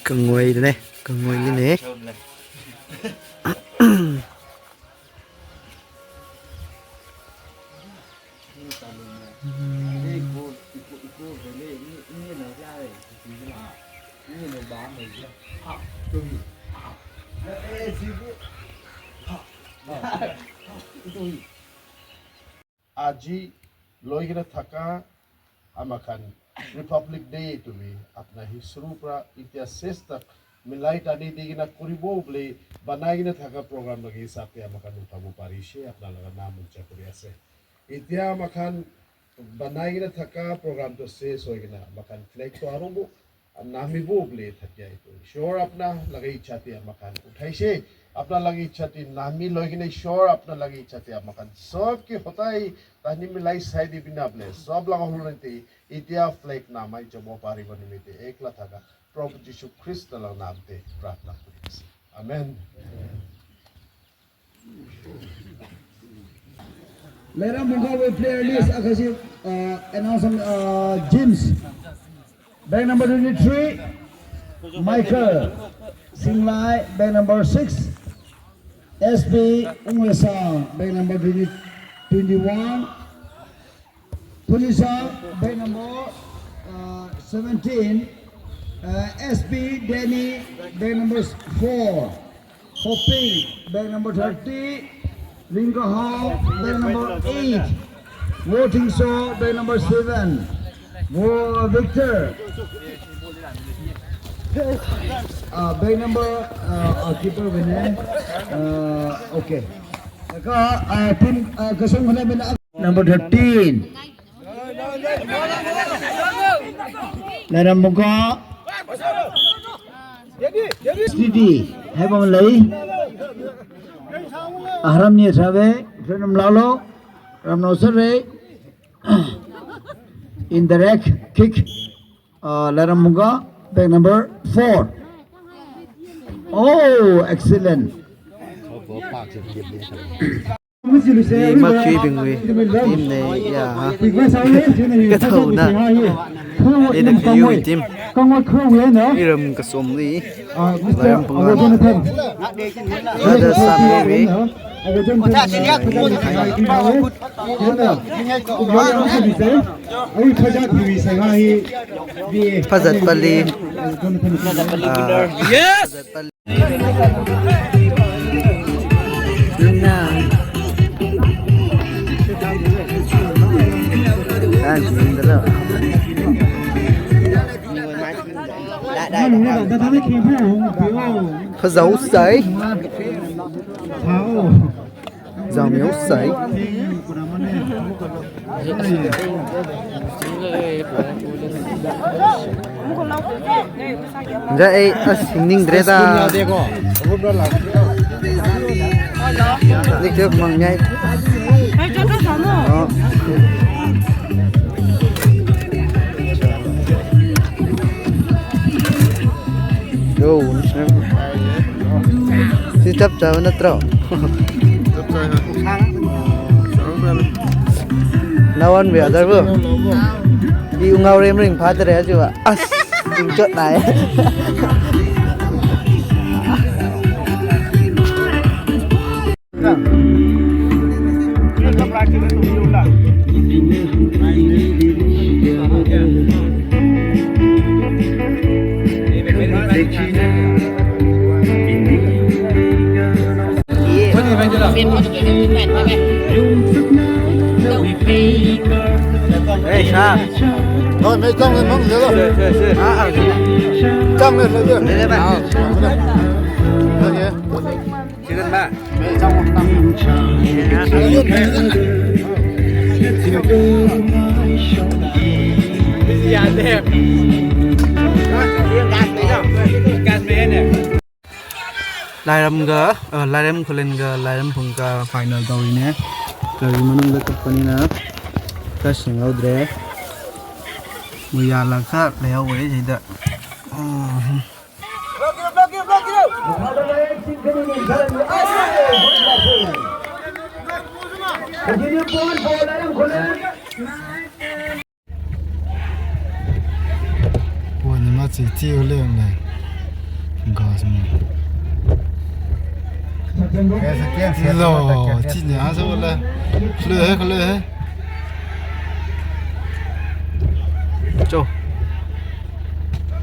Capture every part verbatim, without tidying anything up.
Kangoi ne, kangoi ne. Aja loikida thākha amakhan Republic Day tumi apna hi surupra India sestak milai tani dikina kuribo bli banaikida thākha program lagi sāte amakhan uthabu pari she apna laga namun chakuri ase. India amakhan banaikida thākha program to se soikida amakhan flag to arubu Nami bo bli thatya itu. Ishwar apna laga ichati amakhan uthai she, apna laga ichati nami loikida Ishwar apna laga ichati amakhan. Sob ki hotai tani milai saidi bina ble. Sob laga hulunti India flag namai jomo pariba nimiti ekla thākha Prabhu Jishu Krista laga namte pratna kuris. Amen. Leiram Mungga wui player list akha chi, uh, announce, uh, James. Bag number twenty-three, Michael Singlai, bag number six, S B Unglesang, bag number twenty, twenty-one, Pulisa, bag number, uh, seventeen, uh, S B Danny, bag number four, Hoping, bag number thirty, Ringkahao, bag number eight, Voting So, bag number seven, Wo Victor, uh, bag number, uh, uh, keeper wui ne, uh, okay. Ka, uh, team, uh, kasong khana bina. Number thirteen. Leiram Mungga. Steady. Hai bang lei. Aharam ni sabe. Frenam lalo. Ramno sare. Indirect kick. Uh, Leiram Mungga. Bag number four. Oh, excellent. Ni ma chui bingwui team ne ya ha. Kathona. Ina kayui team. Iram kasomli. Leiram Mungga. Ada samwui. Phazat pali. Ah. Yes. Phazat sai. Zangmiu sai. Ja ei, as hingning dreda. Nik tuk mang nyai. Oh. Yo, si chap chap na tro. Chap chap na. Nawan we adar bo. I ungau rem ring pha tare achu ba. As, ing chot nai. Hey, sir. Oi, mei chang le mang le lo. Sir, sir, sir. Ah, ah. Chang le lo. Le le ba. Ah, okay. Chicken ba. Lairam ga, eh, Lairam Khullen ga Lairam Phung ga final tawri ne. Tawri manung ga kapani na. Kasing lo dre. Muya la kha leo we jida. Oh. Chi chi ule ne. Gas mi. Lo, chi ne aso le. Khle he, khle he. Cho.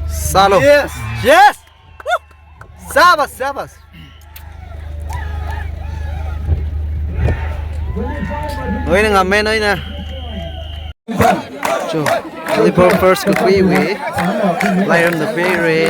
Salo. Yes. Yes. Woo! Sabas, sabas. Noina ngam me, noina. Cho. Volleyball first kakhuiwui. Lairam da pere.